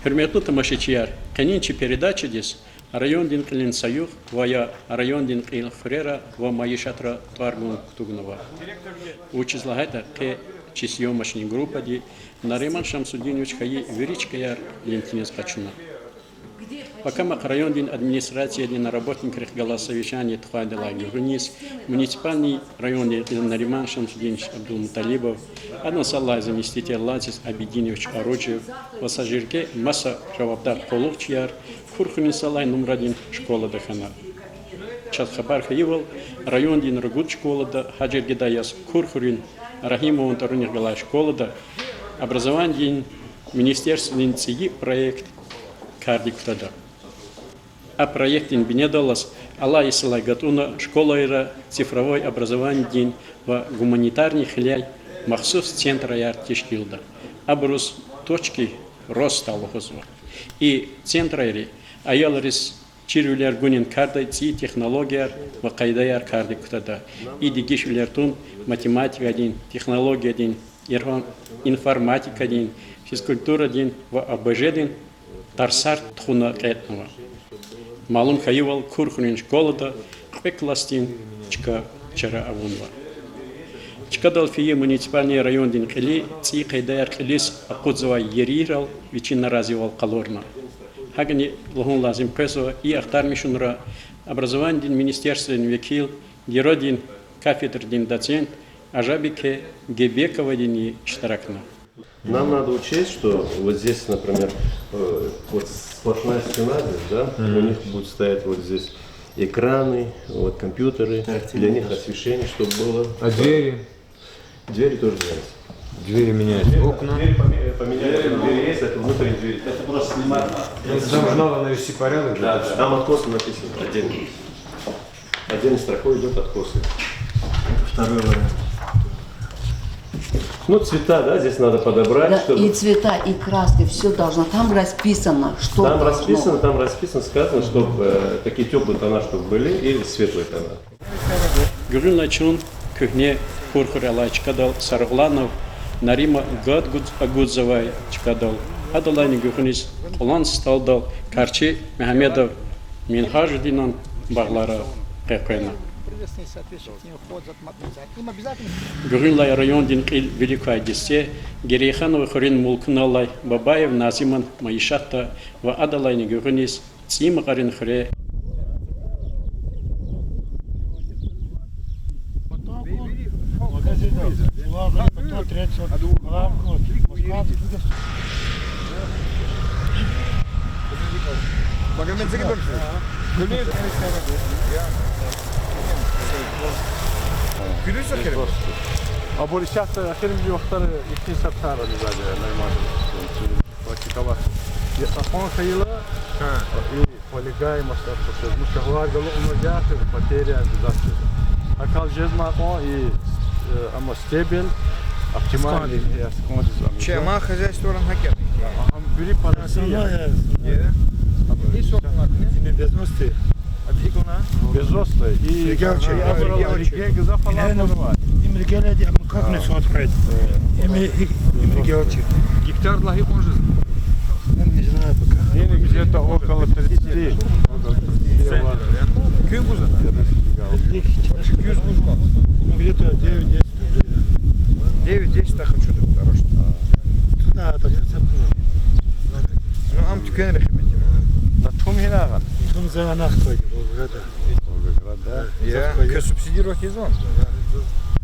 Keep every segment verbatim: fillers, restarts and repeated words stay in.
Гьуьрметлу тамашачияр, къенин чи передачадиз райондин кьилин са югъ ва я райондин кьил хуьрера ва майишатра тӀвар гун кутугнава. Вучиз лагьайтӀа къе чи съёмочный группади Нариман Шамсудинович хьайи вири чкаяр лентиниз къачуна. Пакамахъ райондин администрациядин работникрихъ галаз совещание тухвайдалай гуьгъуьниз муниципальный райондин кьил Нариман Шамсудинович Абдулмуталибов, адан сад лагьай заместитель Лазиз Абидинович Оруджев ва са жергеди маса жавабдар къуллугъчияр Курхуьруьн са лагьай нумрадин школада хьана. Чаз хабар хьайивал, райондин ругуд школада, гьа жергедай яз Курхуьруьн Рагьимован тӀварунихъ галай школада образованидин министерстводин цӀийи проект кардик кутада. А проектдин бинедаллаз алай йисалай гатӀунна школайра цифровой образованидин ва гуманитарный хилел махсус центраяр тешкилда. Абуруз точки роста лугьузва. И центрайри аялриз чирвилер гунин кардай цӀийи технологияр ва къайдаяр кардик кутада. И дегишвилер тун математикадин, технологиядин, ирфан-, информатикадин, физкультурадин ва ОБЖ-дин тарсар тухуна кьетӀнава. Малум хьайивал, Курхуьруьн школада кьве классдин чка чара авунва. Чкадал фейи муниципальный райондин кьили цӀийи къайдаяр кьилиз акъудзавай ерийрал вичин наразивал къалурна. ГьакӀни лугьун лазим къвезва, и ахтармишунра образованидин министерстводин векил, ГИРО-дин кафедрадин доцент Ажабике Гебековадини иштиракна. Нам надо учесть, что вот здесь, например, э, вот сплошная стена здесь, да, у них будут стоять вот здесь экраны, вот компьютеры, для них освещение, чтобы было. А двери? Двери тоже меняются. Двери меняются. Окна? Дверь поме-, э, поменяли, там дверь есть, это внутренние двери. Это просто снимать надо. Там же надо навести порядок же. Да, да, там откосы написаны отдельно. Отдельной строкой идёт откосы. Это второй вариант. Ну, цвета, да, здесь надо подобрать, да, чтобы и цвета, и краски, всё должно. Там расписано, что там должно. Там расписано, там расписано, сказано, чтоб, э, такие тёплые тона, чтоб были, и светлые тона. Гуьгъуьнлай чун куьгьне Курхуьр алай чкадал Саргъуланов Нарима гад гуз-, агудзавай чкадал, адалайни гуьгъуьниз кьулан столдал Карчи Мегьамедов Мингьажудинан багълара къекъвена. Гуьгъуьнлай райондин кьил вилик квай десте Герейханован хуьруьн мулкуналлай Бабаев Назиман майишатда ва адалайни гуьгъуьниз ЦӀийи Макьарин хуьре. Абур исятда эхиримжи вахтара ихьтин сад тарани зада нормально практиковать. Я сафан хьайила, и полегай масла тушез, ну, шагьвар галукьна яхъ, потеря гзаф жез. Акал жезмай кьван и, э, амма стебель оптимальный, я скажу, чи амай хозяйствора гьакӀ я. Ам вири паразит. Ими безости. Безости. И регелчи. Регелчи. Им регель, а как не сотхать? Ими, им регелчи. Гектар лагьай кьван жез? Я не знаю пока. Где-то около тридцати. Около тридцати. Куьн гузва? Где-то девять-десять. Девять-десять, да, хочу так дороже. Туда, это, ну, ам туьквенрихъ метим. На тум гьинагъан? Тум за анахъ хьайи, Волгограда. Волгоград, да? Я, квез субсидировать ийизвани?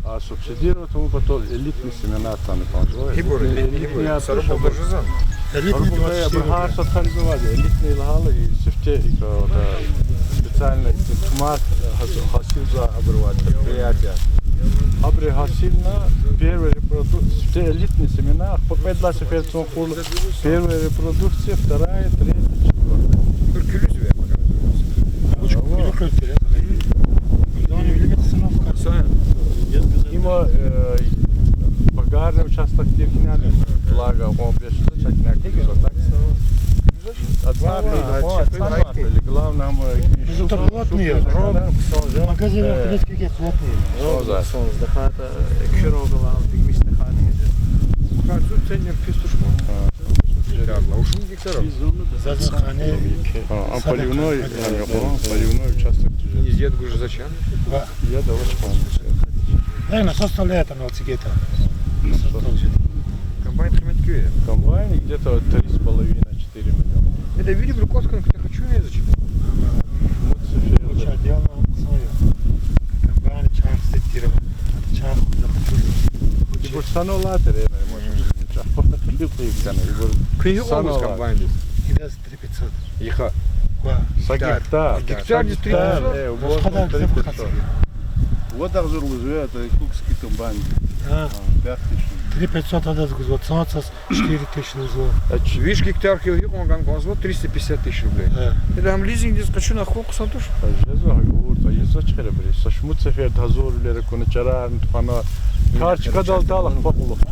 А субсидировать ава патал элитный семена тани кӀанзава. Гьибур, элитный, гьибур, элитный сару артуш балда жезва? Элитный. Абуру гьар са тарбивади элитный лагьайла, и сифте, и, да, специально и тумар, э, гьас-, гьасилзавай абурувай предприятие. Абуру гьасилна первый репродукция, сифте элитный семена, ахпа кьвед лагьай сефер цун кьурла первая репродукция, вторая, третья, четвёртая. Бир куьлуьз ве. Ава. Има, э, аграрный участок тир хьана, благо, он бес чакнак, так. Отвар, отвар, главное, мы... Это платный. Магазин, э, платный. Сонза. Сонза, дахата, э, куьрогала, дигмис дахата. Кацу ценер пистушку. А. Гектар ла, уж гектар. Заз къанни. А, а, поливной, а, поливной участок тежез. Изъят гуж зачем? Ва. Я да, очень. Э, насос вставляет, оно цигета. Насос. Насос там же. Комбайн къимет куь? Комбайн где-то три с половиной, четыре миллиона. Это вилибуру кӀватӀ хьана куьтягь, хочу я зачем? Лучше отдельно свое. Комбайн чарх сетирова. Чарх захочу. Ибур санал алатир, э, может, чарх. Ибур. Куьн гьикьван лугьуз комбайндиз? Идаз три пятьсот. Йикъа. Ва. Са гектар. Гектар. Гектардиз три пятьсот? Э, вот, три пятьсот. Вот так зур лугьузва, это якутский комбайн. А. А, пять тысяч. Три пятьсот адаз гузва, цанцаз четыре тысячи лугьузва. А чи- Виш гектар хьайила гьикьван гана кӀанзава? Триста пятьдесят тысяч рублей. А. Ида гьам лизингдиз къачуна хъсан туш. А жезва, гьавуртӀа, жезва чхеребри. Са шумуд сеферда гьазурвилер акуна, чарарни тухвана. Кар чкадал атайла ахпа кьулухъ.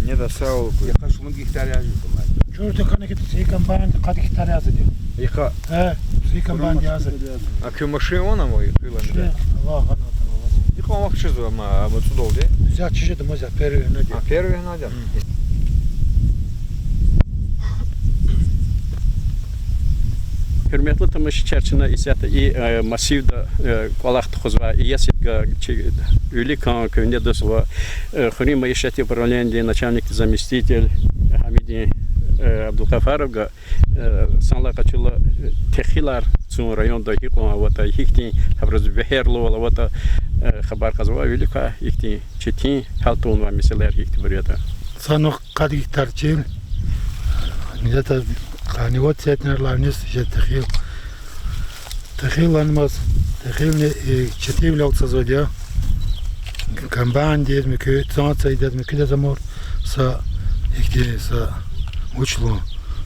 Неда сагъул куй. Яха шумуд гектар яз жуз кумай. Чурда кана гит ци комбайн къад гектар яз ди. Яха. Э, ци комбайн яз. А куь машин ван ама, и хуьлан да? Машин, Аллагь гъана атана ваз. Икьван вахт чизва ама, ама цӀудалди? Зя чижеда ма зя, первый надя. А, первый надя. М. Гьуьрметлу тамашачияр, чна исятда и, э, массивда, э, кӀвалах тухузвай, иесидга чи виликан куьгьне дуст ва, э, хуьруьн майишатдин управленидин начальникдин заместитель Гьамидин, э, Абдулгъафаровга, э, санлай къачурла, э, техилар цун районда гьикьван аватӀа, гьихьтин гьабуруз вегьерлувал аватӀа, э, хабар кьазва, вилик квай гьихьтин четин гьал тавунвай месэлаяр гьихьтинбур ятӀа. Санал къад гектар чил, где-то къанни вад центнер лагьаниз жез техил. Техил лагьанмаз, техилни, э, четинвилелди цазвайди я. Комбайндиз муькуь, цанца ийидаз муькуьдаз амур, са ихьтин са вуч лугьун,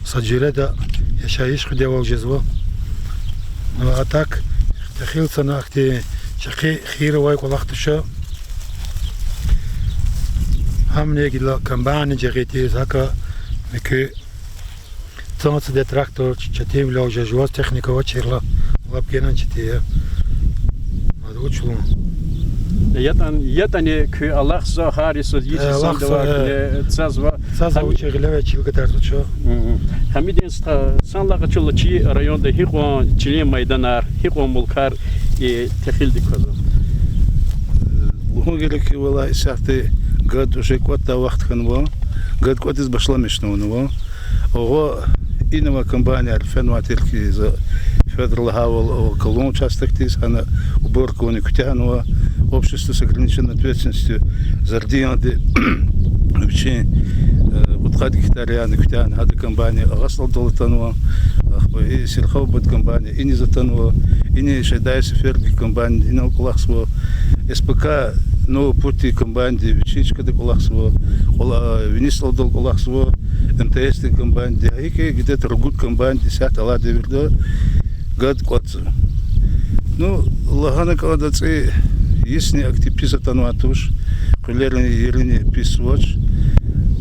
са жуьреда яшайиш хуьдайвал жезва. Ну, а так, техил цана ахьтин чӀехи хийир авай кӀвалах туш. Гьамни гила комбайнни жагъиз, гьакӀа муькуь цанцадин трактор четинвилелди жезваз, техника авачирла, лап генани четин я. Ада вуч лугьун. ЯтӀани, ятӀани куьн алахъзава, гьар йисуз йис инсандивай куьне цазва. Цазва, вучиз гъилевай чил гадарзава чун. Гьамидин стха, санлай къачурла чи районда гьикьван чилин майданар, гьикьван мулкар и техилдик квазва? Лугьун герек хьи, валлагь, исятда гад уже кӀватӀдай вахт хьанва, гад кӀватӀиз башламишнава. Огъо, инавай комбайнар фенвай тир хьи, за федрал гьавал, о, калун участокдиз, гьана уборкавани куьтягьнава, общество с ограниченной ответственностью Зардиянди вичин, э, кьудкъад гектар яна куьтягьна, гьада комбайн Агъа СтӀалдал атанва, ахпа и Сирхавбад комбайн иниз атанва, ини Шайдаев Сефердин комбайн инал кӀвалахзава, СПК Новый путь комбайндин вичин чкада кӀвалахзава, кьвала-, Вини СтӀалдал кӀвалахзава, МТС-дин комбайндин, гьикӀ где-то ругуд комбайндин исятда алай девирда гад кӀватӀзава. Ну, лагьана кӀанда, цӀи йисни ахьтин пис атанвай туш, къуьлерин ерини писвач.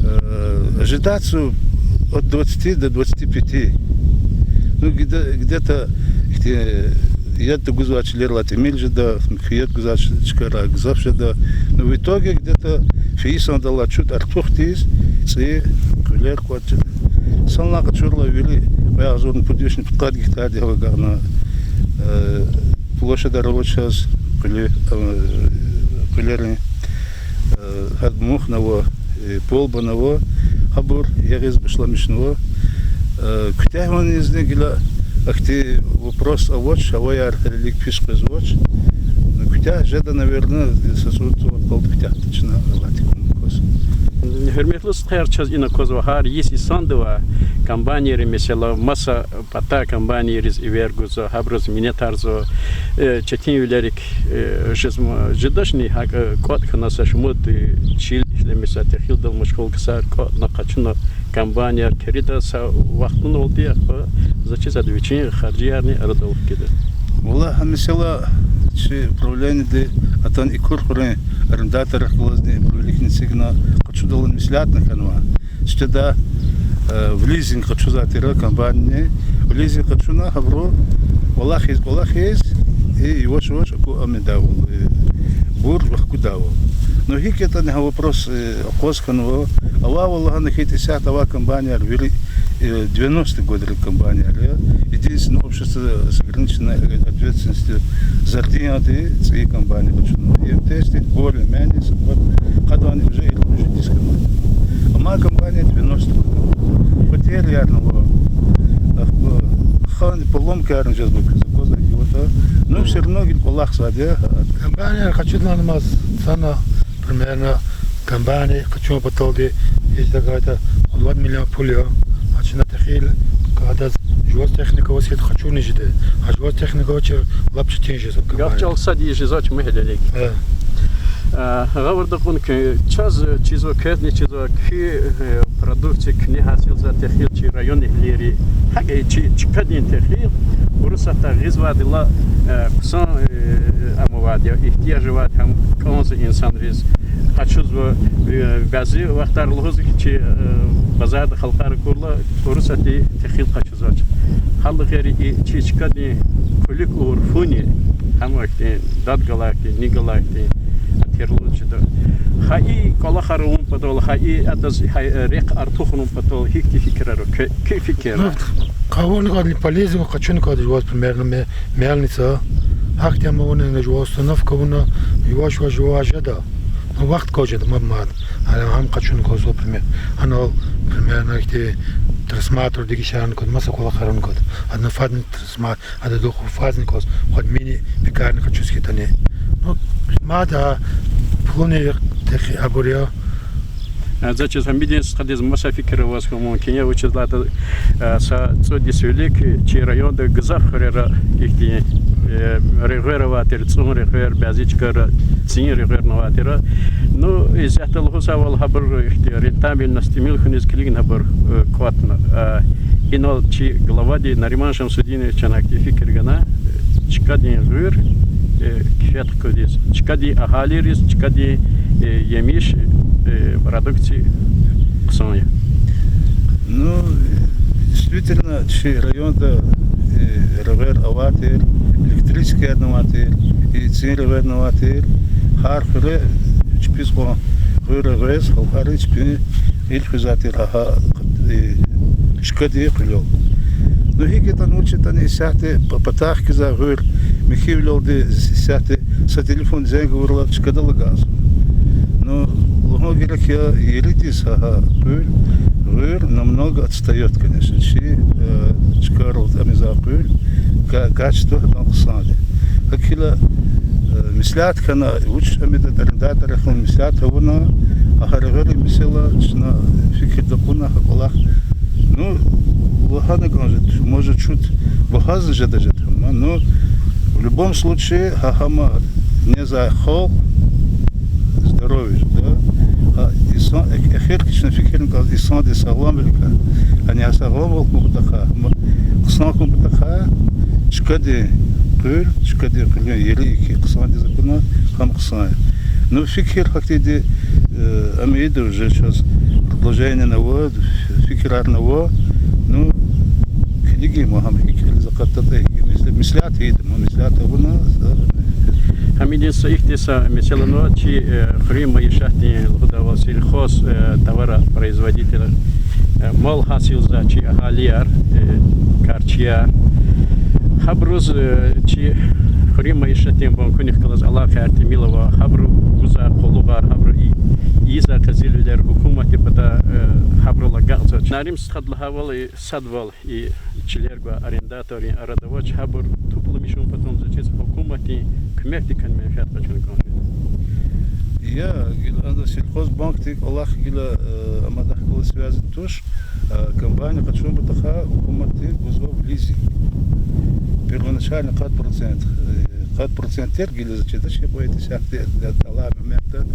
Э, ожидаться от двадцати до двадцати пяти. Ну, где-, где-то ихьтин яд тагузвай чилерилай тӀимил жеда, муькуь яд гузвай чкайрай гзаф жеда. Ну, в итоге где-то фейи йисандалай чуьтӀ артухдиз цӀи, къуьлер кӀватӀ жеда. Санлай къачурла вири кьве агъзурни пуд вишни пудкъад гектардихъ агакьна, э, площадь авач чаз, къуьле-, э, къуьлерин, э, гьад мугьна ава, э, полбан ава, гьабур ягъиз башламишнава. Э, куьтягьванизни гила ахьтин вопрос авач, гьаваяр гьелелиг пис къвезвач. Ну, куьтягь жеда, наверно, са цӀуд-цӀувад къалди куьтягьда чна алай тикун кваз. Гьуьрметлу стхаяр, чаз ина квазва гьар йис йисандивай комбайнеррин месэла, маса патай комбайнерриз эвер гузва, гьабуруз минетарзава, э, четинвилерик, э, жезма-, жедачни гьакӀ, э, кӀватӀ хьана са шумуд, э, чил ишлемиса, техилдал машгъул ксар кӀватӀна къачуна комбайнер кирида са вахтуналди, ахпа за чизвайди вичин харжиярни арадал хкида. Валлагь, гьа месэла чи управлениеди атана Икурхуьруьн арендаторрихъ галазни абуру виликни эцигна, къачудалди меслятна хьанва. Сифтедай, э, в лизинг къачузвай тир комбайнни, в лизинг къачуна, гьабуру кӀвалахиз, кӀвалахиз, и яваш-яваш аку амидайвал, э, бур вахкудайвал. Ну, гьикӀ ятӀани гьа вопрос, э, акъваз хьанва, Авайвал лагьана хьайитӀа, исятда авай компанияр вири, э, девяностые годрин компанияр я. Единственное общество с ограниченной ответственностью Зардинди цӀийи компания къачуна. МТС-ди более-менее са кӀватӀ, къадани уже элкъуьжидиз компания. Амай компания девяностые годы. Потеряярни ава, ахпа хани поломкаярни жезва, квез аквазва, вот, а. Ну, всё равно гила кӀвалахзавайди я. Компанияр къачудайвал амаз цана, примерно, компания къачун паталди, исятда гайитӀа, кьуд-вад миллион пул я. Гьа чна техил, гьадаз жуваз техника аваз хьайитӀа къачурни жеда. Гьа жуваз техника авачир лап четин жезва компания. Гаф чӀал сад ийиз жезвач ма гьелелиг. Э. А, гъавурда кьуна куьн, чаз чизва, квезни чизва, куь, э, продукция, куьне гьасилзавай техил чи районэгьлийри, гьакӀ чи чкадин техил Урусатдай гъизвайдалай, э, хъсан, э, ам авайди я, игьтияж авайди гьам кӀанзава инсанриз, къачузва, э, бязи вахтар лугьузва хьи, чи, э, базарда халкьар акурла, Урусатдин техил къачузвач. Гьадалай гъейри и чи чкадин куьлуь кӀур фуни, гьам ахьтин дад галай хьтин, ни галай хьтин, атирлу чида. Гьа и кӀвалахар авун патал, гьа и адаз гьа рехъ артухарун патал гьихьтин фикирар ава, куь, куь фикирар? Ну, къавуна кӀанда, полезный къачуна кӀанда жуваз, примерно, ме-, мяльница. Гьахьтин ам авуна, жуваз установка авуна, яваш-яваш жуваз жеда. Ну, вахт кваз жеда, мад-мад. Гьа, гьам къачуна кӀанзава, пример-, гьанал, примерно, ихьтин трансформатордик ишарна кӀанда, маса кӀвалахарна кӀанда. Адан фазни трансма-, адан духу фазни кӀанзава, кьвед мини-пекарни къачуз хьайитӀани. Ну, мад а пулунин техи абур я. Э, за чиз Гьамидин стхадиз маса фикир аваз хьун мумкин я, вучиз лагьайтӀа, э, са цӀуд йис вилик чи районда гзаф хуьрера ихьтин, э, регъвер авай тир, цӀун регъвер, бязи чкайра цин регъверни авай тир. Ну, исятда лугьузвайвал, гьабур ихьтин рентабельность тӀимил хьуниз килигна гьабур, э, кӀватӀна. Э, инал чи главади Нариман Шамсудиновичан гьахьтин фикир гана, чкадин гъуьр, э, кеф хкудиз, чкадин агьалийриз чкадин, э, емиш, э, продукция хъсан я. Ну, действительно, чи районда, э, регъвер авай тир, электрическийни авай тир, и цин регъверни авай тир. Гьар хуьре чпиз кьван гъуьр регъвез, халкьари чпин гъил хуьзвай тир гьа, э, чкадин къуьлел. Ну, гьикӀ ятӀани, вуч ятӀани, исятда па-, патахъ хкизвай гъуьр михьивилелди, исятда са телефон зенг авурла чкадал агакьзава. Ну, лугьун герек я, еридиз гьа, гьа къуьл, гъуьр намного отстаёт, конечно, чи, э, чкайрал ам ийизвай къуьл, ка-, качество гьадан хъсанди. ГьакӀ хьайила, э, меслят хьана, вуч ам ийидатӀа, арендатор хьун меслят авуна, гьа регъуьрин месэла чна фикирда кьуна гьа кӀвалах. Ну, лагьана кӀан жеда, может, чуть багьазни жеда, жеда гьама. Ну, в любом случае, гьа гьама незвай халкь, здоровье, да? Гьа инсан, э-, эхирдиз чна фикирна кӀанзава инсандин сагъламвиликай. Гьана гьа сагъламвал хьун патахъай, м-, хъсан хьун патахъай, чкадин къуьл, чкадин къуьлуьн ери ихьтин хъсандиз акуна, гьам хъсан я. Ну, фикир гьахьтинди, э, ам ийида уже чаз, предложениени ава, фикирарни ава. Ну, килигин ма гьам гьикӀ кьилиз акъатдатӀа, меслят ийида ма, меслят авуна, за. Гьамидин са ихьтин са месэлани ава, чи, э, хуьруьн майишатдин лугьудайвал, сельхоз, э, товаропроизводитель, э, мал гьасилзавай чи агьалияр, э, карчияр. Гьабуруз, э, чи хуьруьн майишатдин банкунихъ галаз алакъаяр тӀимил ава, гьабуру гузвай къуллугъар, гьабуру и-, ийизвай къизилвилер гьукуматдин патай, э, гьабурал агакьзавач. Нарим стхади лагьайвал, и садвал и чилер гвай арендаторрин арада авач, гьабур тупламишун патал за чиз гьукуматдин куьмекдикай менфят къачуна кӀан жеда. Я, гила ана сельхозбанкдин кӀвалах гила, э, амадахъ галаз связь туш, э, компания къачун патахъай гьукуматди гузва в лизинг. Первоначально къад процент, э, къад процент тир гила за чидач, я кьве десятых, э, алай моментда.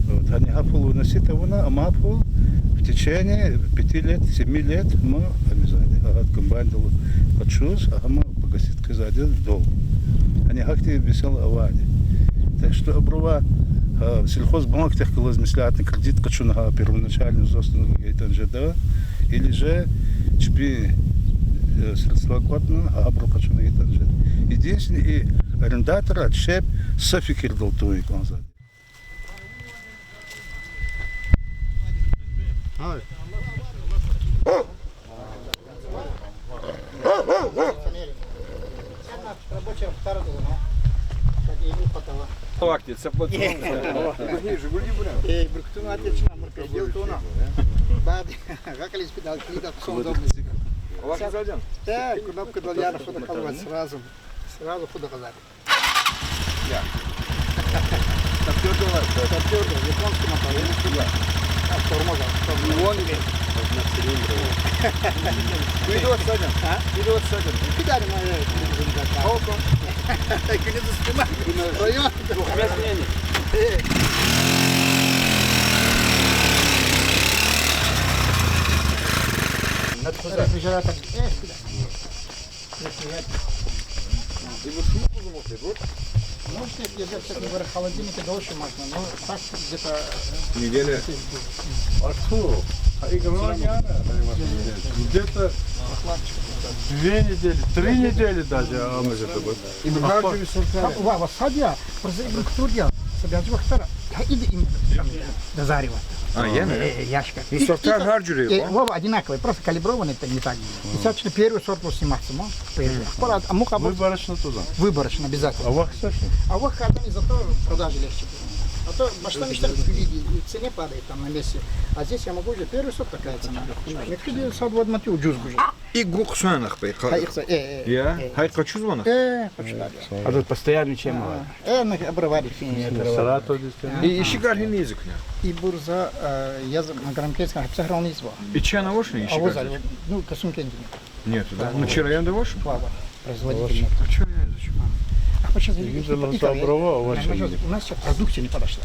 Вот, гьана гьа пул выносить авуна, амай пул в течение пяти лет, семи лет ма ам ийизвайди я, гьа компаниядал къачуз, гьама погасить хъийизвайди я долг. Гьана гьахьтин месэла авайди. Так что абурувай, а, сельхозбанкдихъ галаз меслятни кредит къачуна гьа первоначальный взносни гайитӀани жеда, или же чпин, э, средства кӀватӀна, гьабурал къачуна гайитӀани жеда. Единственный, и арендатора чеб са фикирдал тавун кӀанзавайди. Гьай. Вакъти, цепь лацу. Э, Жигули буря. Э, буркутун атечна, муркеждел туна. Бад, гакализ пидал, клида, ксон дом. Вакъти задян. Э, кнопка дал, я на фото халва сразу. Сразу фото казать. Я. Стартёр давай. Стартёр, да, японский мотор. Я не сюда. А, тормоз, а, тормоз. Вон. Одноцилиндровый. Видео отсадим. А? Видео отсадим. Кидай, ну, э, сколько? Кидай, снимай. Район. Двухместный. Э. Надо куда? Рефрижератор. Э, сюда. Если я... И вот шумку замутить, вот. Может, если я сейчас говорю, холодильник, это очень можно, но так где-то... Неделя. Артур, а играла не она, наверное, где-то две недели, три недели даже, а может быть. И мы каждый сорта. Ва, ва, садя, просто игру кто делал? Собянцева хтара. Я иди им дозаривать. А, я, наверное. Э, яшка. Ну, сорта гьар жуьре, э, а? Вова, одинаковые, просто калиброванные, это не так. Десяточный первый сорт был сниматься, ну, прежде. Ахпа, а муха был... Выборочно туда. Выборочно, обязательно. А вахсашни? А вахсашни, зато продажи легче было. А то башламишда в виде, и в цене падает там на месте. А здесь я могу уже первый сорт, такая цена. Мекуди сад вад мати уджуз уже. И гух сана хпай, ха. Гьа, ихса, э, э, я? Э. Гьа, къачузвани? Э, къачузвани. А тут постоянный чем? А, э, ну, обрывали фин. Саратов здесь. А. И ишигар гьиниз куьне? Ибур за, э, я за Магарамкентском, гьапсагьрални ва. И чан авачни ишигар? Аваз, ну, Касумкентни. Нету, да? Ну, чи районда авач? Ва, ва. Производитель нет. А чё я изучу? А. А вот сейчас... Видите, за обрыва, а вот... У нас сейчас продукция не подошла.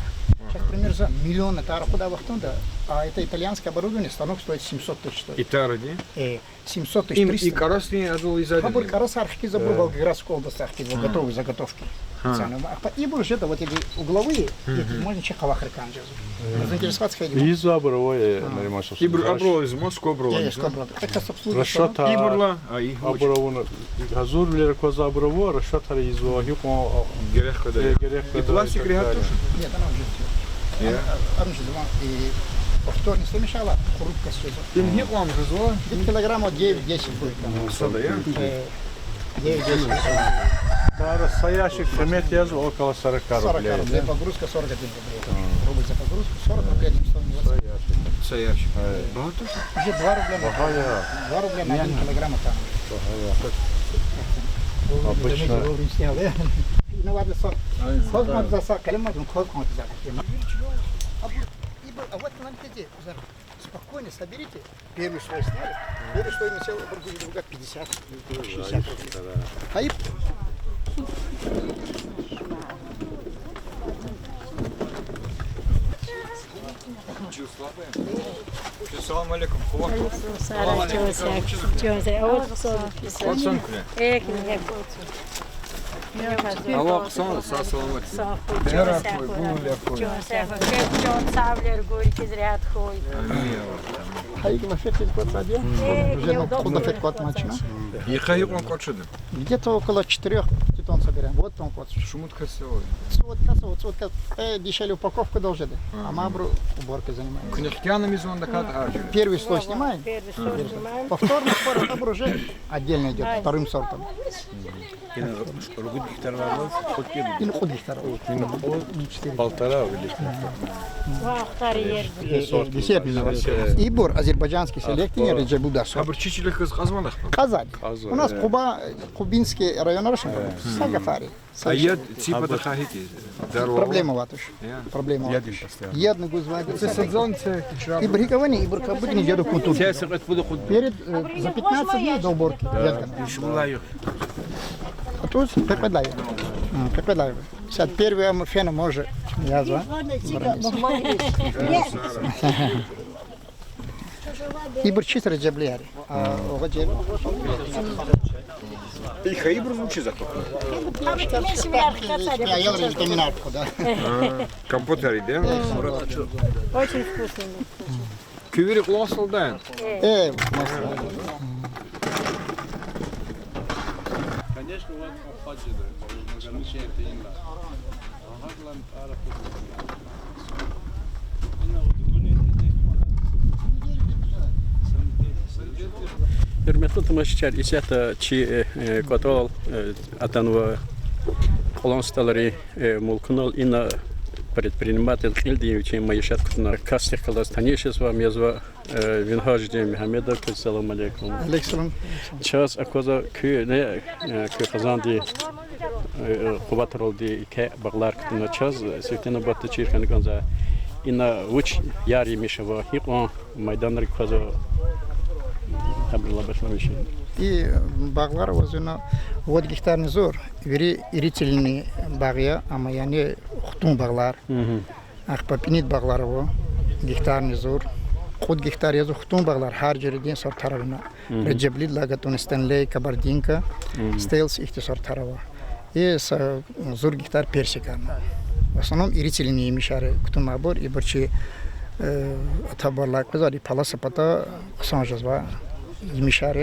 Сейчас, например, за миллион это арахуда вахтунда, а это итальянское оборудование, станок стоит семьсот тысяч стоит. Итара, да? Э, семьсот тысяч, триста. Им и карасни адал изади. Абур карас архкиз, абур Волгоградская область архкиз, вот готовые заготовки. Ха. Цена, а по-, и бу уже это вот эти угловые, эти можно чи къавахрикан жезу. Заинтересоваться хотели. Из абур авай, Нариман Шамсудинович. Ибур абур из Москва абур. Э, Москва абур. Это обслуживает. Расчёт, а, ибурла, а, их абур авуна, гьазур вилер кваз абур ава, расчётар из ава, гьикьван, а, герек къведа. Э, герек къведа. И пластик и так далее. Регатуш? Нет, она уже всё. Я? Она, она же дома, и повторно смешала, хрупко всё это. Им гьикьван жезва? Где-то килограмма девять-десять будет там. Ну, сада, я? Э, девять-десять. Тара са ящик къимет язва около сорока рублей, да? Сорок рублей, погрузка сорок один рублей. А. Рубль за погрузку, сорок рублей один стоит. Са ящик. Са ящик. Э. Багьа туш? Уже два рубля на... Багьа я. Два рубля на один килограмм там. Багьа я. Обычно. Вовремя снял, э? Ну ладно, сорок. Ай, квез да. Мад за са, калим мад, квез кван за. А вот, и бу-, а вот нам где, спокойно соберите. Первый слой сняли. Первый слой на целый будет в руках пятьдесят, шестьдесят рублей. Хайып. Салам алейкум. Салам алейкум. Чё за, чё за? А вот сон куьне. Э, куьне. Аллагь хъсан, сагъ-саламат. Сагъ хьуй, чан сагъ хьуй. Чан сагъ хьуй. Чан сагъ хьуй, гуьркиз регьят хьуй. Амин, я Аллагь. Гьа икӀ лафетиз кватӀ сад я? Э, уже я на удобно. Кьуд лафет кватӀ мачна. Йикъа гьикьван кватӀ жеда? Где-то около четырёх, пятон соберем. Вот он кватӀ. Шумуд кас я? Цуд кас, цуд кас. Э, дешевле упаковка должен да. Ага. А мы обру-, уборкой занимаемся. Куьне хкяна мизван дакат гьар жуьре. Первый слой снимаем. Первый слой снимаем. Повторно скоро, а обру уже отдельно идёт, вторым сортом. Ина ругуд гектар варна, кьуд гектар. Ина кьуд гектар. Ина кьуд, полтора или сколько. Ва, ахтар ери. Э, э, десятый. Десятый. Ибур азербайджанский селектор, Реджеб Булдашев. Абур чи чилихъ кьазвани? Кьазва. Кьазва, э. У нас Куба-, кубинский район, Рашен. Э. Са гафари. А яд ципа даха гьикӀ? Дарва? Проблема аватуш. Я. Проблема аватуш. Ядни постоянно. Ядни гузвайди. Ибур гьикӀ авани, ибур кабудни яд акунтур. Перед, э, за пятнадцать дней до уборки. Да. Яд гана. Бисмилла. А тут пепелай. М, пепелай. Сейчас первый ам фена может. Я за. Ибур чиз Реджебли яри. А, огъа жер. И хайибур вучиз атух? Там витамин архуда. А, компот яри, да? Очень вкусно. Куь вири кьулан салдай. Э, масла. Конечно, вот хадида, маганычен тейна. Агъадлан ара худна. Ина вот гуни, ина. Гьуьрметлу тамашачияр, исятда чи, э, э, кӀватӀал, э, атанва Кьулан СтӀалрин, э, мулкунал. Ина предприниматель кьилди вичин майишат кутуна касдихъ галаз таниш жезвайди я, э, Вингьаждин Мегьамедов. Квез салам алейкум. Алейкум салам. Чаз аквазва куьне, э, куь хизандин, э, къуватралди еке багълар кутуна. Чаз, э, сифте нубатда чир хьана кӀанзава, ина вуч яр емиш ава, гьикьван майданрик квазва, гьабурулай башламишин. И багълар аваз ина вад гектарни зур, вири ирицилинни багъ я, амма яни хтун багълар. Ахпа пинид багълар ава, гектарни зур. Кьуд гектар язва хтун багълар, гьар жуьредин сортар ава ина. Реджеблидилай гатӀунни, Стенлей, Кабардинка, Стелс, ихьтин сортар ава. И са зур гектар персикар ава. В основном ирицилинни емишар кутунвайбур, ибур чи, э, атабарлай къвезвайди, паласа пата хъсан жезвай емишар,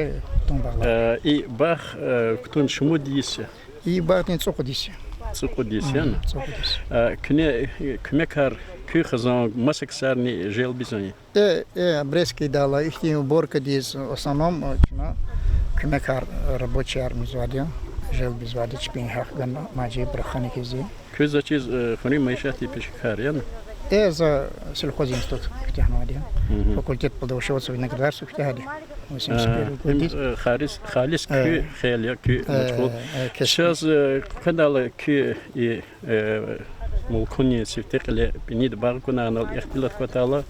хтун багълар. Э, и багъ, э, кутун шумуд йис я? И багъдин цӀукьуд йис я. ЦӀукьуд йис яни? ЦӀукьуд йис. Э, куьне, э, куьмекар, куь хизан, маса ксарни желбзавани? Э, э, обрезкидалай, ихьтин уборкадиз, в основном, э, чна куьмекар, э, рабочияр муьзвайди я, желбзавайди, чпин гьахъ гана мажибур хьана хьиз. Куьн заз чиз, э, хуьруьн майишатдин пешекар яни? Э, за сельхозинститут куьтягьнавайди я. Факультет плодовощеводства и виноградарства куьтягьди. Восемьдесят первый год. Им, э, халис, халис куь хел я, куь машгъул. Чаз, э, къведайла куь и, э, мулкунин сифте кьиле пинид багъ кьунагънал ихтилат кватайла,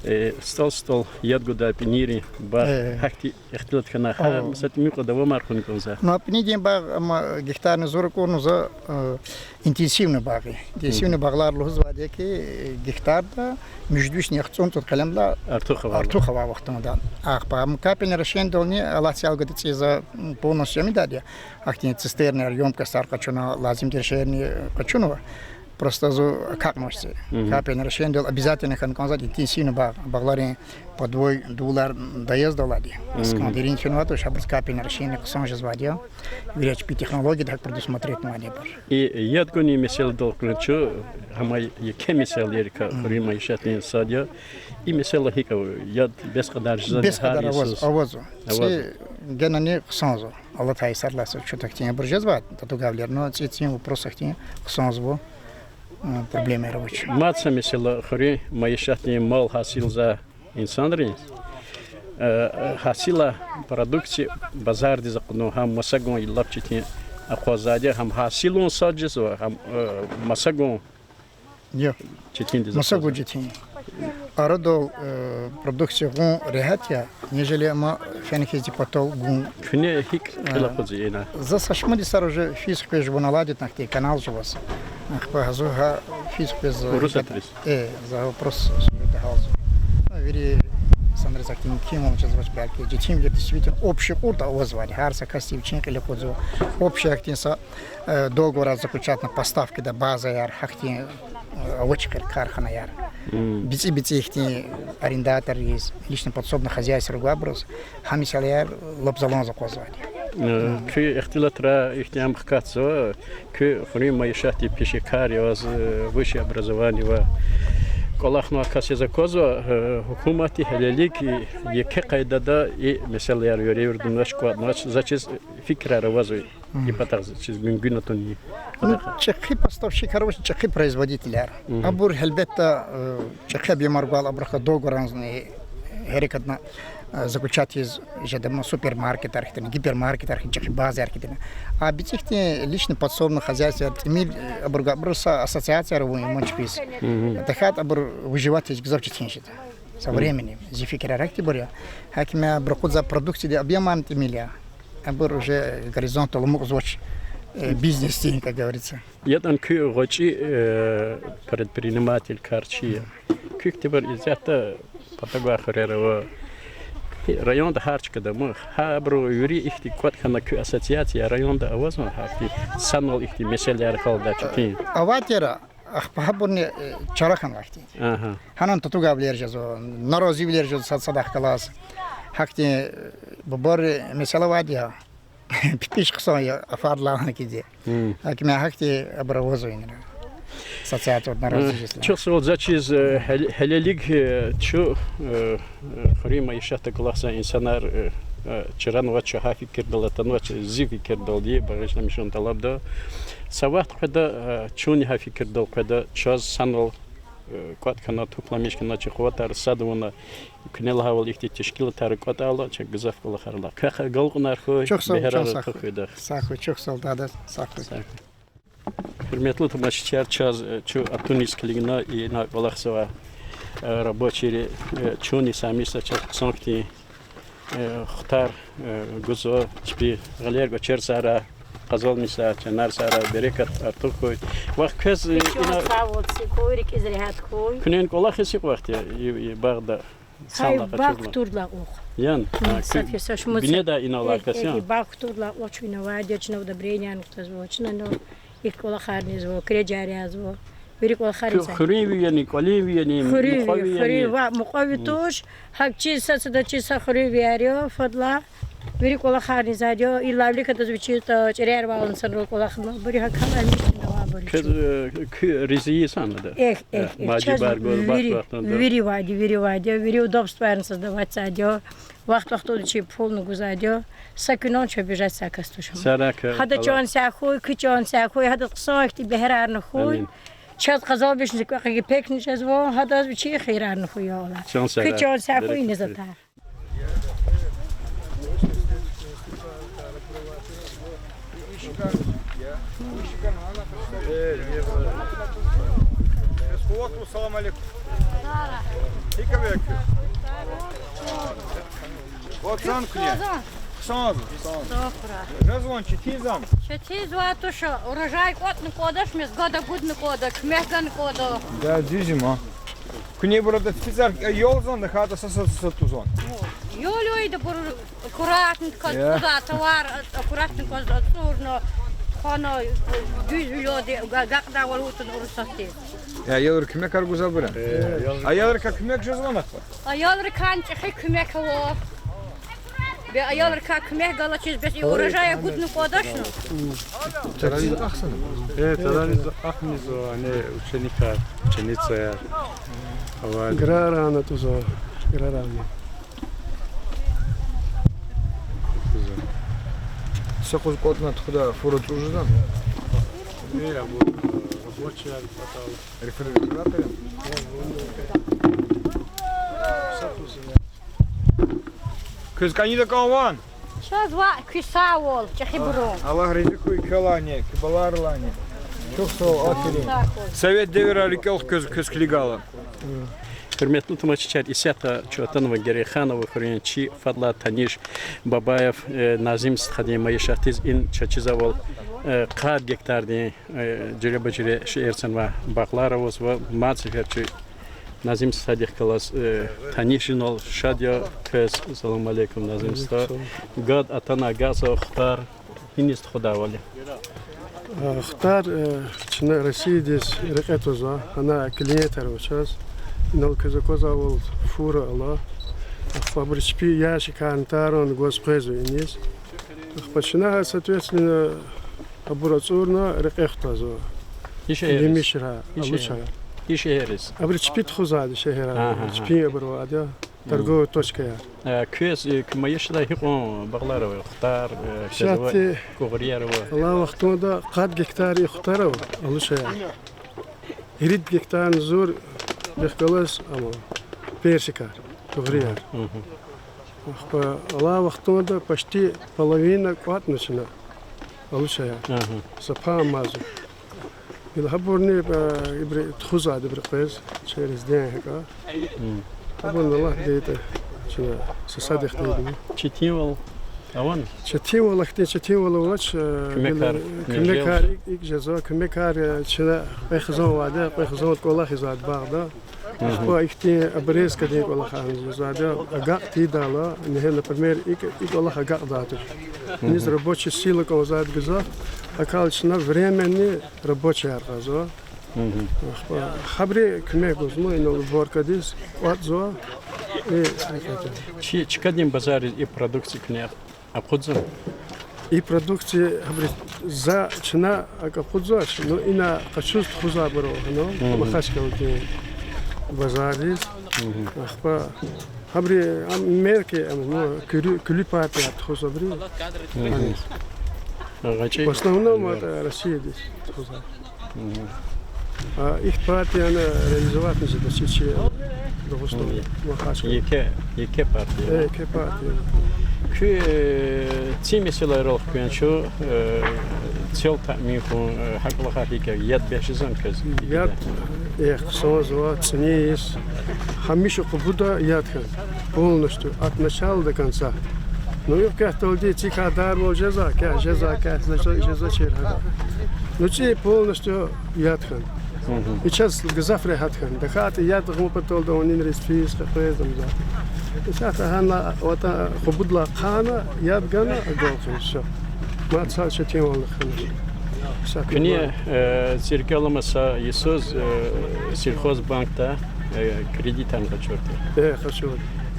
э, стӀал-стӀал яд гудай пинирин багъ гьахьтин ихтилат хьана, гьа са тӀимил кьван давамар хьун кӀанзава. Ну, пинидин багъ, амма гектарни зур акурла за, э, интенсивный багъ я. Интенсивный багълар лугьузвайди я хьи, гектарда муьжуьд вишни яхцӀурни цӀуд къелемдилай артух авай вахтунда. Ахпа ам капельное орошениедални Аллагьди сагъ гайитӀа цӀийи за, м, полностью амидайди я. Ахьтин цистернаяр, ёмкостар къачуна, лазим тир шейэрни къачунва. Просто зун акакьнавач ци. Капельное орошениедал обязательно хьана кӀанзавайди интенсивный багъ, багъларин подвой, дувулар даяздалди. Аскан дерин фенватӀа, абуруз капельное орошение хъсан жезвайди я. Вири чпин технологияда гьакӀ предусмотреть авайди я абур. И яд гунин месэладал кьулни чун гьамай еке месэлайрикай хуьруьн майишатдин сад я. И месэла гьикӀ ава, яд бес кьадар жезвани? Бес кьадар аваз, аваз. Ци генани хъсанзава. Алатай садралай са чӀехи ахьтин абур жезва, татугавилер, но ци цин вопрос ахьтин хъсанзава, э, проблемаяр авач. Мад са месэла, хуьруьн майишатдин мал гьасилзавай инсанри, э, гьасилай продукция базардиз акъудун гьам маса гун лап четин акъваззавайди я, гьам гьасилун сад жезва, гьам, э, маса гун четиндиз акъвазва. Маса гун четин. Арадал, э, продукция гъун регьят я, нежели ама фена хьиз зи патал гун. Куьне гьикӀ кьил акъудзава ина? За са шумуд йисар уже физ хквез жуван алайди я, ахьтин канал жуваз. Ахпа гьазур гьа физ хквез за. Урус атриз? Э, за вопрос сюжетда гьалзава. Ну, вири инсанриз ахьтин ким ван чизвач, белки, четин я, действительно, общий кьуртӀа авазвайди. Гьар са касди вичин кьил акъудзава. Общий ахьтин са, э, договорар заключатьна поставкада базаяр, гьахьтин, э, авач хьи карханаяр. БицӀи-бицӀи ихьтин арендаторриз, личное подсобное хозяйство ругвайбуруз, гьа месэлаяр лап заланза акъвазвайди. Э, куь ихтилатра ихьтин ам хкатзава, куь хуьруьн майишатдин пешекар я ваз, э, высшее образование ва кӀвалахнавай кас яз аквазва, э, гьукуматди гьелелиг и еке къайдада и месэлаяр веревирднач, кӀватӀнач, за чиз фикирар авазва и патахъ, за чиз гуьнгуьна тунни. Ну, чӀехи поставщикар авач, чӀехи производителяр. Абур, гьелбетда, э, чӀехи объёмар гвайла, абурухъ договорарни гьерекатна, э, заключать ийиз жеда, ма, супермаркетар хьтин, гипермаркетар хьтин, чӀехи базаяр хьтин. А бицӀи хьтин личный подсобное хозяйствояр тӀимил, э, абур гвайбур са ассоциацияяр авун я ман чпиз. ТахьайтӀа абур выживать ийиз гзаф четин жеда. Со временем, зи фикирар ахьтинбур я. Гьаким я, абуру акъудзавай продукциядин объёмарни тӀимил я. Абур уже горизонтдал амукьзавач, э, бизнесдин, как говорится. ЯтӀани куь гъвечӀи, э, предприниматель, карчи я. Куь хьтинбур исятда патав гвай хуьрер ава. Районда гьар чкада ма, гьабуру вири ихьтин кӀватӀ хьана куь ассоциация районда авазвани, гьахьтин санал ихьтин месэлаяр гьалдай четин? Авай тир, ахпа гьабурни, э, чара хьанвай хьтин. Гьанани татугайвилер жезва, наразивилер жезва сад-садахъ галаз. Гьахьтин, э, бубайри месэла авайди я. ПипӀиш хъсан я, афардилай кӀанзава. Гьаким я, гьахьтин абур авазва инра. Ассоциацияда разилизва. Чухсагъул, за чиз, э, гьел-, гьелелиг, э, чу, э, э, хуьруьн майишатда кӀвалахзавай инсанар, э, э, чранвач, чун гьа фикирдал атанвач, зи фикирдалди багъишламишун тӀалабда. Са вахт къведа, э, чунни гьа фикирдал къведа, чаз санал, э, кӀватӀ хьана, тупламиш хьана, чи къуватар сад авуна, куьне лагьайвал ихьтин тешкилатар кӀватӀайла, чаз гзаф кӀвалахар ала. Квехъ агалкьунар хьуй, бегьерар артух хьуй. Чухсагъул, чухсагъул, дада, сагърай. Гьуьрметлу тамашачияр, чаз, э, чун атуниз килигна, ина кӀвалахзавай, э, рабочийри, э, чунни саймиса чаз хъсан хьтин, э, хутар, э, гузва, чпи гъилер кӀвачер сагърай, къазалмишзавай чанар сагърай, берекат артух хьуй. Вахъ квез, э, ина... Сагъ ol, сикуй, рикӀиз регьят хьуй. Куьне кӀвалахиз гьикьван вахт я, и, и багъда? Гьай, багъ кутурдалай кьулухъ. Яни? Са фесаш муса. Бинеда инал кас яни? Багъ кутурдалай кьулухъ чун ина авайди я, чна удобрениени кутазва, чна, ну, ихьтин кӀвалахарни ийизва, крежар язва. Вири кӀвалахар ийизва. Хуьруьнви яни, кӀвалинви яни, мукьвави яни? Хуьруьнви, хуьруьнви, ва мукьвави туш. Гьакӏ чиз са-садаз чиз са хуьруьнвияр я, фадлай. Вири кӀвалахарни ийизвайди я, и лавликадаз вичиз чӀирервал инсанрал кӀвалахнавайбур я, гьакӏ гьа михьи авайбур я. Квез, э, куь рази я санада? Эхь, эхь, эхь, мадибар гваз, вири, вахт-вахтунда. Вири авайди, вири авайди я, вири удобствоярни создаватьзавайди я. Вахт-вахтунда чи пулни гузвайди я. Са куьнан чун бежать са кас туш. Гьада чан сагъ хьуй, куь чан сагъ хьуй, гьадаз хъсан ихьтин бегьерарни хьуй. Чаз къазанмишна зи квехъ гепекни жезва, гьадаз вичин хийирарни хьуй, я Аллагь. Куь чан сагъ хьуй, иниз атай. Салам алейкум. Ватан куьне. Хъсан я. Хъсан я. Жезвани, четин я? Четин я, туш, урожай кӀватӀна кӀвадач, мез гада гудна кӀвада, куьмек гана кӀвада. Да, дуьз я ма. Куьне ибур ада цицар ял жезвани, тахьайтӀа са-са-са тузани? Ял ийидайбур аккуратненько тузва, товар аккуратненько ацӀурна, хана дуьз виледи, агакьдайвал аватӀани Урусатдиз. Аялри куьмекар гузвайбур я? Аялрикай куьмек жезвани ахпа? Аялрикай чӀехи куьмек ава. Бес аялрикай куьмек галачиз, бес и урожай гудна кӀвадач, ну. Э, тараниз ахъниз, ани ученикар, ученицаяр. Грарана тузва, грарана. Са къуз кӀватӀна тухуда фура цӀуз жезвани? Э, абур, э, рабочияр патал. Рефрижератор? Квез кӀанида кӀан ван? Чаз ваъ, куь сагъвал, чӀехибуру. Аллагь рази хьуй квелайни, куь балайрилайни. Чухсагъул, аферин. Совет девирар рикӀел хквез, квез килигайла. Гьуьрметлу тамашачияр, исятда чун атанва Герейханован хуьруьн чи фадлай таниш Бабаев, э, Назим стхадин майишатдиз. Ина чаз чизвайвал, э, къад гектардин, э, жуьреба-жуьре шейэр цанвай багълар авазва. Мад сефер чи Назим стхадихъ галаз, э, таниш жувал шад я квез. Салам алейкум, Назим стха. Гад атана, агакьзава хтар. Гьиниз тухудайвал я? Хтар, э, чна Россиядиз рекье твазва, гьана клиентар ава чаз. Инал квез аквазвайвал фура ала. Ахпа абуру чпи ящикарни таран гваз къвезва иниз. Ахпа чна, соответственно, абур ацӀурна рекье хутазва. Емишра, алуча. Абуру чпи тухузвайди шегьерра, чпин абур авайди я. Торговая точкаяр. Э, квез, э, куь майишатда гьикьван багълар ава? Хтар, э, квез ава, кӀугърияр ава? Алай вахтунда къад гектар и хтар ава, алучаяр. Ирид гектарни зур бихъ галаз ама персикар, кӀугърияр. Ахпа алай вахтунда почти половина кӀватӀна чна, алучаяр. Са пай амазу. Гила гьабурни, э, ибуру тухузвайди, ибуру къвез, через день гьакӀа. Гьабурни Аллагь дайитӀа, чна са садихъ дайитӀа. Четинвал авани? Четинвал, ахьтин четинвал авач, э, куьмекар икӀ жезва, куьмекар, э, чна кьве хизан авайди я, кьве хизан кӀвалахзавайди багъда. Ахпа ихьтин обрезкадин кӀвалахарни жезвайди я, агакь тийидайла, ингье, например, икӀ, икӀ кӀвалах агакьдай туш. Иниз рабочий сила кӀанзавайди гзаф, гьакӀ хьайила чна временный рабочияр кьазва. Ахпа гьабуру куьмек гузва, инал уборкадиз кӀватӀзава. Чи чкадин базариз и продукция куьне акъудзава? И продукция, гьабуруз за чна акӀ акъудзавач, ну, ина къачуз тухузвайбур ава гьана, Мгм. Махачкъаладин базардиз. Мгм. Ахпа гьабуру, ам, мерки, ам, ну, куьруь, куьлуь партия тухузва абуру. Мгм. Гьани. ГъвечӀи. В основном, Мгм. это Россиядиз тухузва. Мгм. А их партияна реализовать жеда чи, чи Дагъустан, Мгм. Махачкъала. Еке, еке партия. Э, еке партия. Куь, э, ци месэлайрал хквенчу, э, цел таъмин хьун, э, гьа кӀвалахар гьикӀ я, яд бес жезвани квез? Яд, э, хъсанзава, цӀинин йис. Гьамиша къубуда яд хьана. Полностью, от начала до конца. Ну, и квехъ талди цикай дарвал жеза, квехъ жеза, квехъ жеза, жеза чир гьада. Ну, ци полностью яд хьана. Мгм. И чаз гзаф регьят хьана. ТахьайтӀа яд гъун патал давнин рис физ, къекъвез амза. Исятда гьана ватан къубудла хъана, яд гана, агалкъин, всё. Мад са четинвал хьана. Исятда Куьне, мад. э, циркелама са йисуз, э, сельхозбанкда, э, кредитар къачурди. Э, къачур.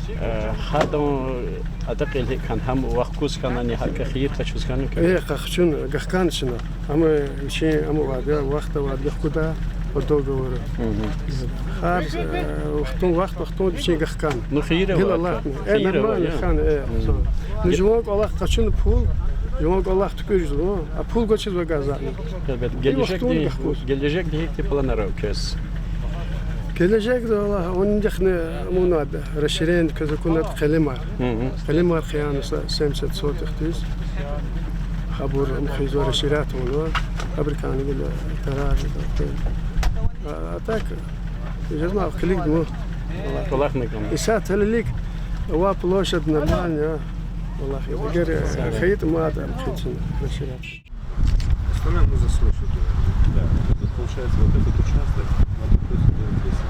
Э, гьадан атӀа кьил гьикӀ хьана, гьам вахкуз хьанани, гьакӀ хийир къачуз хьана куь? Э, къахчуна, гахкана чна. Амма вичин, амма ваъда, вахт авайди гахкуда, по договору. Мгм. Гьар, э, вахтун, вахт-вахтунда вичин гахкана. Ну, хийир ава, Гила латна. Э, хийир ава, нормально я. Хьана, э, Мгм. со. Ну, жуван кӀвалах къачуна пул, жуван кӀвалах туькӀуьрзава, а пул гвачиз вагазатна. Гьелбет, И гележегда, вахтунда гахкуз. гележегда гьихьтин планар ава квез? Гележегда, валлагь, вун дихъни амунад, расширение квез акунад къелемар. Мгм. Къелемар хъияна са семьдесят сотыхдиз. Гьабур ам хъийизва, расширять авунва. Фабрикани гила тарар жеда. А, а так, я знаю, килигда. КӀвалахна кӀан. Исятда гьелелиг ава, площадь нормальная. Валлагь, эгер, э, хьайитӀа мад ам хъийида расширять. Остальное мы за свой счёт делаем. Да, это получается, вот этот участок надо просто делать здесь.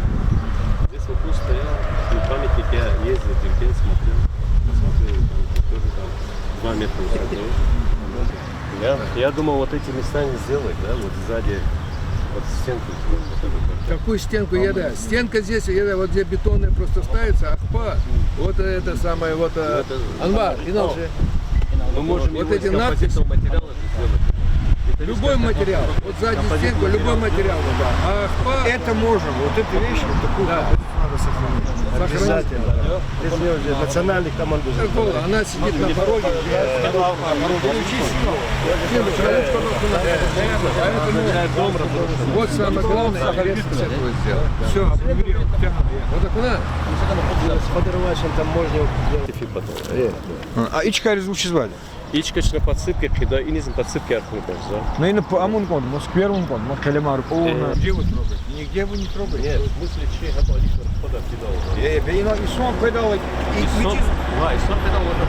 Здесь вопрос стоял, ну, памятник, я ездил в Дербент, смотрел, посмотрел, там тоже там два метра высотой. Я, я думал, вот эти места не сделать, да, вот сзади, вот стенку сделать, вот эту вот. Какую стенку? Я, да, стенка здесь, я, да, вот где бетонная просто ставится, ахпа, вот это самое, вот, э, Ну, это Анвар, и дальше. Мы можем Вот его из эти надписи. композитного материала же сделать. Любой материал. Вот сзади стенку, любой материал, да. А ахпа Это можем, вот эту вещь, вот такую Да. композицию надо сохранить. Сохранить. Обязательно. Да. Без неё же национальных команд уже. Как было, она сидит на пороге. Э, Поэтому вот самое главное, интересно всё будет сделать. Всё, объявили, тянут. Вот так надо. С подорвачем там можно делать. Э, А, а ичкариз вучизвайди? Ичка чна подсыпка хъийида, инизни подсыпка хъун кӀанзава. Ну, ина по-, амун кӀанда, мо сквер авун кӀанда, мо къелемар авуна. Э. Где вы трогаете? Нигде вы не трогаете. Нет, в смысле, чей гьатал ишвар входа кидал. Э, бе ина исон къведал, и, и Исон, вичиз- ва, исон къведал ватаб.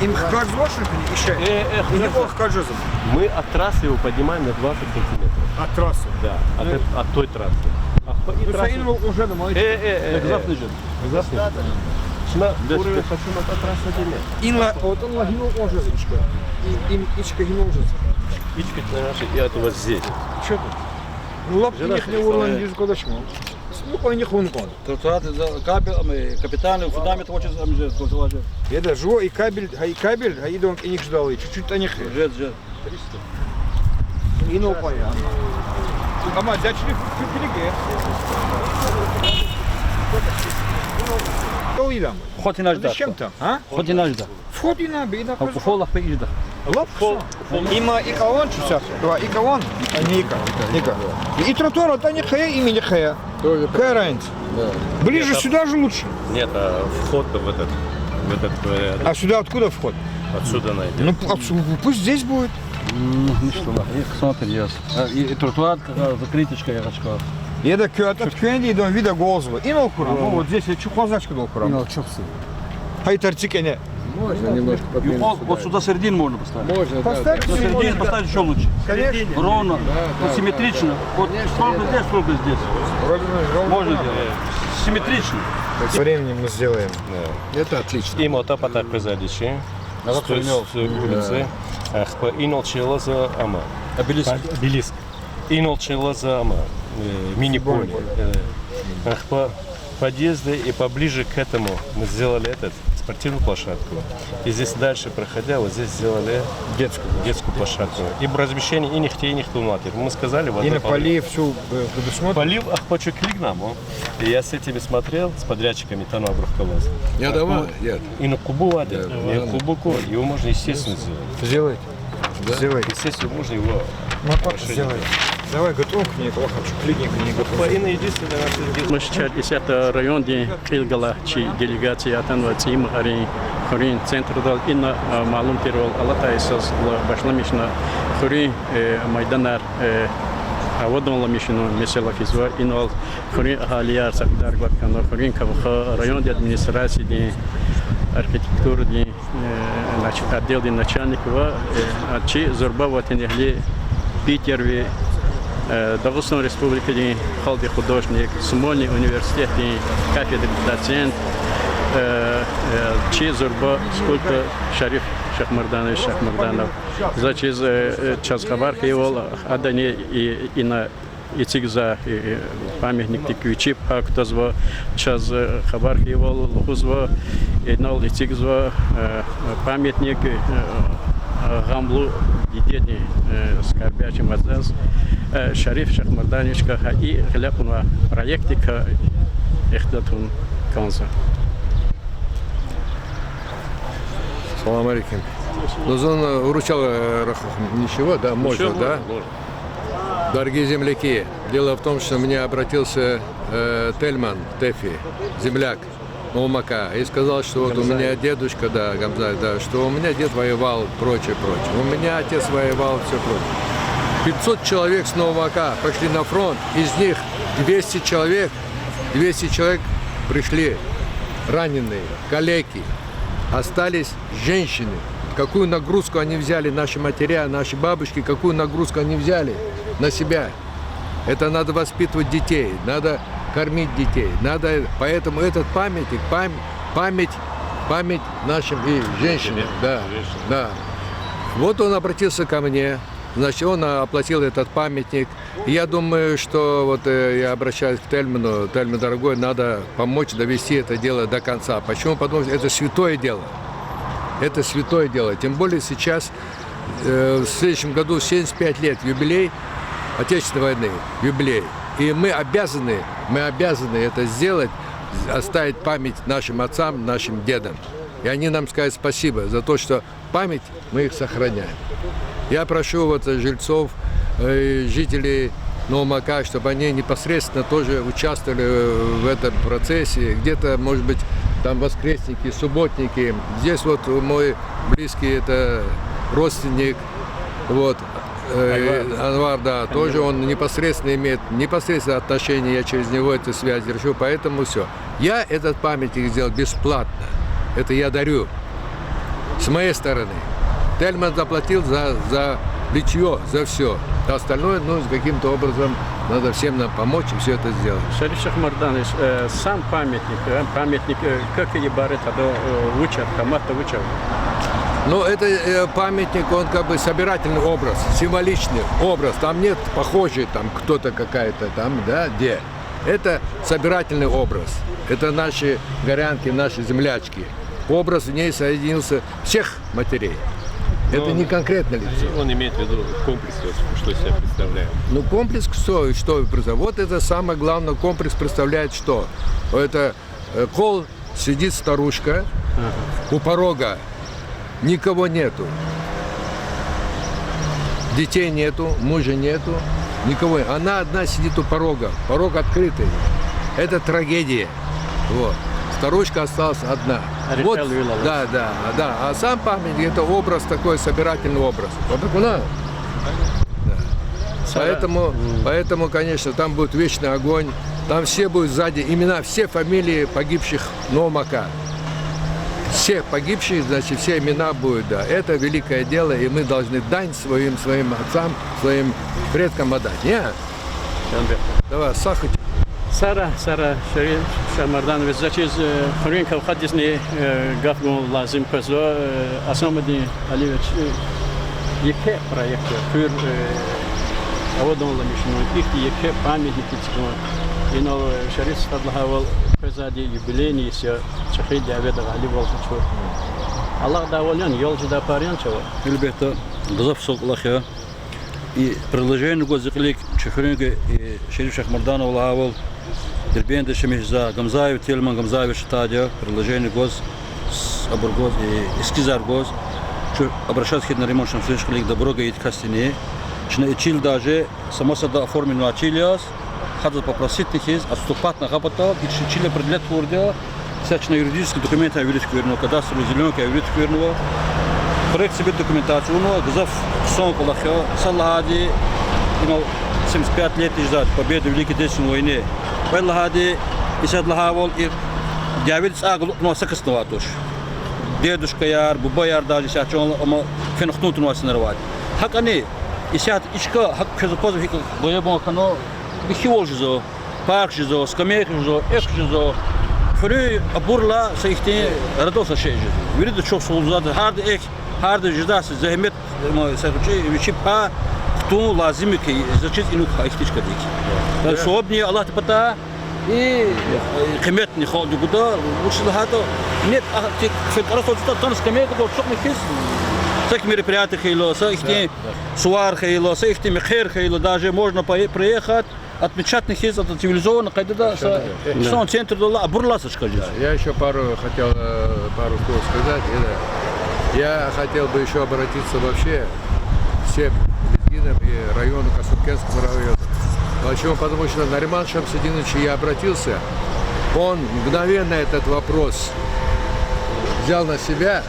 Им хкажзава шуни ише? Э, э, Или хкажзава. Хкажзава. Мы от трассы его поднимаем на двадцать сантиметров. От трассы? Да, от, э, от той трассы. А по-, и Ну, трасса- са инвал уже да, молодец. Э, э, э, Э, э. Гзафни жеда. Гзафни жеда. Шуна Да, уровень да. хочу на та трасса дели. Инла, вот он лагинул уже ичка. И, им ичка гинул уже. Ичка, наверное, и это вот здесь. Чё тут? Ну, лап Жена их не уровень представляет. Дизкодачмо. Ну, кой не хункон. Тротуар за кабель, ам, капитальный фундамент хочет, ам, же, тротуар же. Я да, жо и кабель, гьа и кабель, гьа идон кӀаник ждал, и чуть-чуть тӀаних. Жед, жед. Инал къвай я. Ама дячли фикириге. Что идам? Хоть и наш Зачем датка. Там, а? Хоть и наш да. Вход ина, бе ина А кузов. Куфолах пе ижда. Лап куса. Има икаван чуса. Два икаван. А, ника. Ника. И тротуар, вот они хая, ими не хая. Тоже Какая разница? Да. Ближе Нет, а сюда же лучше. Нет, а вход-то в этот, в этот, э, А сюда откуда вход? Отсюда найдём. Ну, п-, отсюда, пусть здесь будет. М, ну что, ладно, и хъсан переезд. А, и, и тротуар, как раз, закрыточка, я хочу. Я так кю-, от, от кюенди идём, вида голос был. И на ухура, Ну, ну, вот здесь я чухвазачка до ухура. Ну, чё все? Хай тартик эне. Можно немножко подвинуть Юкъол, сюда. Вот сюда середину можно поставить. Можно, да, Поставь да. На середину середину. Поставить ещё лучше. Конечно. Ровно, Да, да, симметрично. Да, да. Вот Конечно, столько да. Здесь, столько здесь. Ровно, ровно. Можно делать. Симметрично. Со временем мы сделаем. Да. Это отлично. Има та патахъ къвезвайди чи. С той, с той улицы. Да. Ахпа инал чилаз ама. Обелиск. Обелиск. Инал чилаз ама, э, мини-поле. Футбольное поле. Э, ахпа Подъезды и поближе к этому мы сделали этот, спортивную площадку. И здесь дальше проходя, вот здесь сделали детскую, детскую площадку. И размещение инихъди, инихъди ватир. Мы сказали, вот. И на полив всё, э, предусмотрено? Полив ахпа чуькли гнам, о. И я с этими смотрел, с подрядчиками, там обрухкалаз. Я давай, я. И на кубу вади, я, и на кубу ку, его можно, естественно, сделать. Сделать. Да? Сделай. Естественно, можно его. Ну, папа, расширить. Сделай. Давай, готовь мне, плохо, клиника не готова. По-, и на единственное, на что здесь. Муьшкер исятда райондин кьил галай чи делегация атанва ЦӀийи Магьарин хуьруьн центрдал. Ина, а, малум тирвал, алатай йисалай башламишна хуьруьн, э, майданар, э, авадламишунин месэла физва. Инал хуьруьн агьалияр са кьадар гватна, хуьруьн кавха, райондин администрациядин, архитектурадин, э, нач-, отделдин начальник ва, э, а чи зурба ватанэгьли, Питерви, э, Дагъустан Республикадин халкьдин художник, Смольный университетдин кафедрин доцент, э, э, чи зурба скульптор Шариф Шахмарданович Шахмарданов. За чиз, э, э, чаз хабар хьайивал, адани и-, ина эцигзавай, э, э, памятникдик вичи пай кутазва, чаз, э, хабар хьайивал лугьузва, инал эцигзава, э, памятник, э, э, гъамлу дидедин, э, скорбящим отцам, э, Шариф Шахмардановичка гьа и гъиле кьунвай проектдикай ихтилат авун кӀанзава. Салам алейкум. Ну, зун, э, вручал, э, рахух, ничего, да, можно, да? Ничего, можно, можно. Дорогие земляки, дело в том, что мне обратился, э, Тельман Тэфи, земляк Новомака, и сказал, что вот у меня дедушка, да, Гамзаев, да, что у меня дед воевал, прочее, прочее. У меня отец воевал, всё прочее. Пятьсот человек с Новомака пошли на фронт, из них двести человек, двести человек пришли раненые, калеки, остались женщины. Какую нагрузку они взяли, наши матеря, наши бабушки, какую нагрузку они взяли на себя. Это надо воспитывать детей, надо кормить детей, надо, поэтому этот памятник, пам-, память, память нашим и женщинам, да, женщинам, да. Вот он обратился ко мне, значит, он, а, оплатил этот памятник. Я думаю, что вот, э, я обращаюсь к Тельману, Тельман, дорогой, надо помочь довести это дело до конца. Почему? Потому что это святое дело. Это святое дело. Тем более сейчас, э, в следующем году семьдесят пять лет юбилей Отечественной войны, юбилей. И мы обязаны, мы обязаны это сделать, оставить память нашим отцам, нашим дедам. И они нам скажут спасибо за то, что память, мы их сохраняем. Я прошу вот жильцов, э, жителей Новомака, чтобы они непосредственно тоже участвовали, э, в этом процессе. Где-то, может быть, там воскресники, субботники. Здесь вот мой близкий, это родственник, вот, э, Анвар. Анвар, да, тоже он непосредственно имеет непосредственное отношение, я через него эту связь держу, поэтому всё. Я этот памятник сделал бесплатно. Это я дарю. С моей стороны. Тельман заплатил за, за литьё, за всё. А остальное, ну, каким-то образом надо всем нам помочь и всё это сделать. Шариф Шахмарданович, э, сам памятник, э, памятник, э, как ибарат ада, э, вуч я, каматда вуч я? Ну, это, э, памятник, он как бы собирательный образ, символичный образ. Там нет похожей, там кто-то, какая-то там, да, где. Это собирательный образ. Это наши горянки, наши землячки. Образ в ней соединился всех матерей. Это не конкретное лицо. Он имеет в виду комплекс, вот, что из себя представляет. Ну, комплекс что, что представляет? Вот это самое главное, комплекс представляет что? Это, э, кол, сидит старушка у порога. Никого нету. Детей нету, мужа нету, никого. Она одна сидит у порога. Порог открытый. Это трагедия. Вот. Старушка осталась одна. Вот. Да, да, да. А сам памятник — это образ такой, собирательный образ. Вот так у нас. Да. Поэтому, поэтому, конечно, там будет вечный огонь. Там все будут сзади, имена, все фамилии погибших Новомака. Всех погибших, значит, все имена будут, да. Это великое дело, и мы должны дань своим, своим отцам, своим предкам отдать. Не? Давай, сахуч. Сара, Сара, Шариф Шахмарданович, за чиз, э, хуьруьн кавхадизни, э, гаф гун лазим къвезва, э, Асамудин Алиевич, э, еке проект я, хуьр, э, аваданламишун, ихьтин еке памятник эцигун. Инал, э, Шариф стхади лагьайвал, Къвезвайди юбилейный йис я, чӀехи дяведа гъалибвал къачу. Аллагьдивай вал яни, ял жедай пар яни чавай? Гьелбетда, гзаф хъсан кӀвалах я. И предложение гваз зи кьилив чи хуьруьнви, и, Шериф Шахмардановаз лагьайвал, Дербентда яшамиш жезвай Гамзаев Тельман Гамзаевич атайди я, предложение гваз, с-, абур гваз, и, эскизар гваз, чун обращаться хьайиди Нариман Шамсудинович кьилив, добро говорит, касдини. Чна и чил даже са масада оформленный чил яз, гьадаз попроситьни хьиз, отступатьна гьа патал, и чи-, чил определять тавурди я, са чна юридический документар вири туькӀуьрнава, кадастровый зелёнкаяр вири туькӀуьрнава, проект-сметный документация авунва, гзаф хъсан кӀвалах я, сад лагьайди, инал семьдесят пять лет жезвай Победы, Великой Отечественной войны. Кьвед лагьайди, исятда лагьайвал, и дяведа цӀай галукьнавай са касни авай туш. Дедушкаяр, бубаяр даже исятда чан, амма фена хтун тунвай инсанар авайди. ГьакӀни исятда и чка, гьакӀ квез аквазва, гьикӀ боябун хьана, михьивал жезва, парк жезва, скамейка жезва, экв жезва. Хуьруьн абурулай са ихьтин радостный шей жезва. Вирида чухсагъул лугьузвайди, гьарда экв, гьарда жедай са зегьмет, ма, са гъвечӀи, вичи пай кутун лазим я хьи, заз чиз инал квай ихьтин чкадик. Савабни я Аллагьдин патай, и, э, къиметни халкьди гуда, вучиз лагьайтӀа, нет, а, ти фикир ацукьда, тан скамейкада ацукьна хьиз, са мероприятие хьайила, са ихьтин сувар хьайила, са ихьтин мехъер хьайила, даже можно по-, проехать, отмечатьна хьиз, это цивилизованный къайдада, са хъсан центрдал, абурулай са чка жез. Я ещё пару хотел, э, пару слов сказать. Это, я хотел бы ещё обратиться вообще всем лезгинам и району, Касымкентскому району. Почему? Потому что Нариман Шамсудинович, я обратился, он мгновенно этот вопрос взял на себя,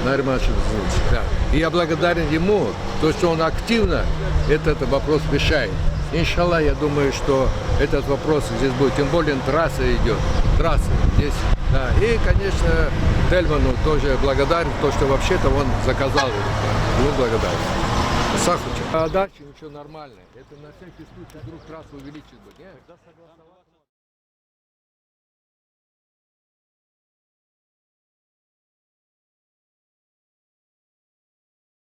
Нариман Шамсудинович, да. И я благодарен ему, то, что он активно этот вопрос решает. Иншаллах, я думаю, что этот вопрос здесь будет. Тем более трасса идёт. Трасса здесь. Да. И, конечно, Тельману тоже благодарен, то, что вообще-то он заказал это. Ему благодарен. Сахуч. А дальше ничего, нормально. Это на всякий случай, вдруг трасса увеличить будет. Нет?